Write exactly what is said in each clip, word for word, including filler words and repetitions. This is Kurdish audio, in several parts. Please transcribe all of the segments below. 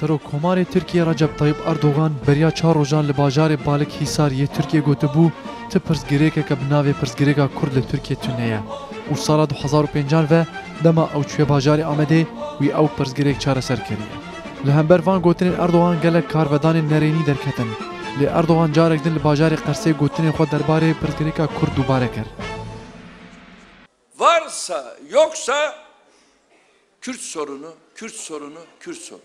Serokkomarê Tirkiyê Recep Tayyip Erdogan beriya çar rojan li bajarê Balik Hîsar yê Tirkiyê gotibû, ti pirsgirêkeke bi navê pirsgirêka Kurd li Tirkiyê tune ye û sala du hezar û pêncan ve dema ew çûye bajarê Amedê wî ew pirsgirêk çareser kiriye. Li hember van gotinên Erdogan gelek karvedanên nerênî derketin. Lê Erdogan carek din li bajarê Qersê gotinên xwe derbarê pirsgirêka Kurd dubare kir. Varsa yoksa Kürt sorunu, Kürt sorunu, Kürt sorunu.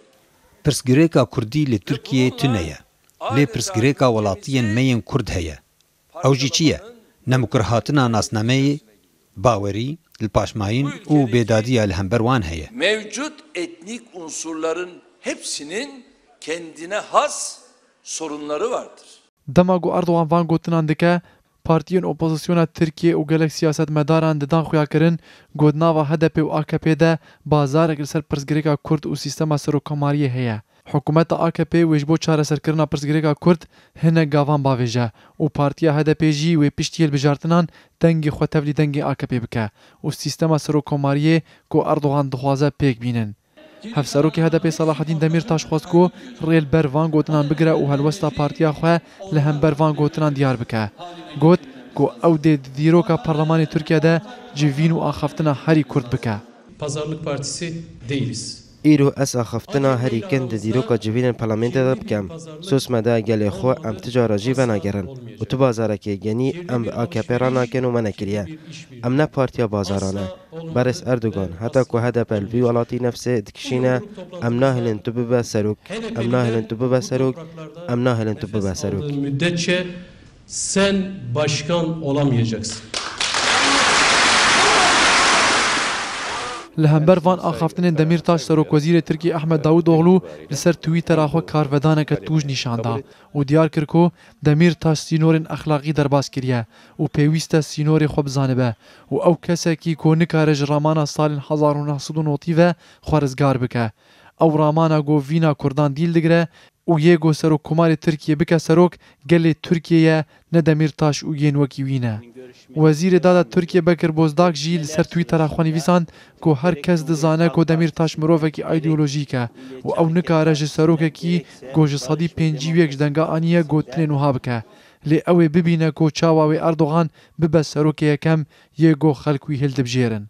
Pirsgirêka Kurdî li Tirkiyeyê tune ye. Lê pirsgirêka welatiyên me yên Kurd heye. Ew jî çi ye? Nemukirhatina nasnameyê, bawerî, li paşmayîn û bêdadiya li hember wan heye. Mevcut etnik unsurların hepsinin kendine has sorunları vardır. Dema ku Erdogan van gotinan dike, partiyên opozisyona Tirkiyê û gelek siyasetmedaran didan xuyakirin ku di nava H D P û A K P de bazarek li ser pirsgirêka Kurd û sîstema serokkomariyê heye. Hikûmeta A K P wê ji bo çareserkirina pirsgirêka Kurd hinek gavan bavêje û partiya H D P jî wê piştî hilbijartinan dengê xwe tevlî dengê A K P bike û sîstema serokkomariyê ku Erdogan dixwaze pêk bînin. Hevserokê H D P Selahedîn Demîrtaş xwest ku rê li ber van gotinan bigire û helwesta partiya xwe li hember van gotinan diyar bike. Got ku ew dê di dîroka Parlemanê Tirkiye de civîn û axaftina herî kurt bike. Pazarlık Partisi değiliz. Îro ez axaftina herî kin di dîroka civînên parlamentê de bikim. Soz me daye gelê xwe, em ti cara jî venagerin û tu bazarekê genî em bi A K P re nakin û me nekiriye. Em ne partiya bazaran e. Berêz Erdogan, heta ku H D P li vî welatî nefsê dikişîne, em nahêlin tu bibe serok, em nahêlin tu bibe serok, em nahêlin tu bibe serok. Müddetçe sen başkan olamayacaksın. Li hember van axaftinên Demîrtaş, Serokwezîrê Tirkî Ehmed Davutoğlu li ser Twittera xwe karvedaneke tûj nîşan da û diyar kir ku Demîrtaş sînorên exlaqî derbas kiriye û pêwîst e sînorê xwe bizanibe û ew kesekî ku nikare ji ramana salên hezar û neh sed û notî ve xwe rizgar bike. Ew ramana ku vîna Kurdan dîl digire û yê ku Serokkomarê Tirkiyê bike serok, gelê Tirkiyê ye, ne Demîrtaş û yên wekî wî ne. Wezîrê Dada Tirkiyê Bekir Bozdag jî li ser Twittera xwe nivîsand ku her kes dizane ku Demîrtaş mirovekî îdeolojîk e û ew nikare ji serokekî ku ji sedî pêncî û yek ji denga aniye gotinên wiha bike. Lê ew ê bibîne ku çawa wê Erdogan bibe serokê yekem yê ku xelk wî hildibijêrin.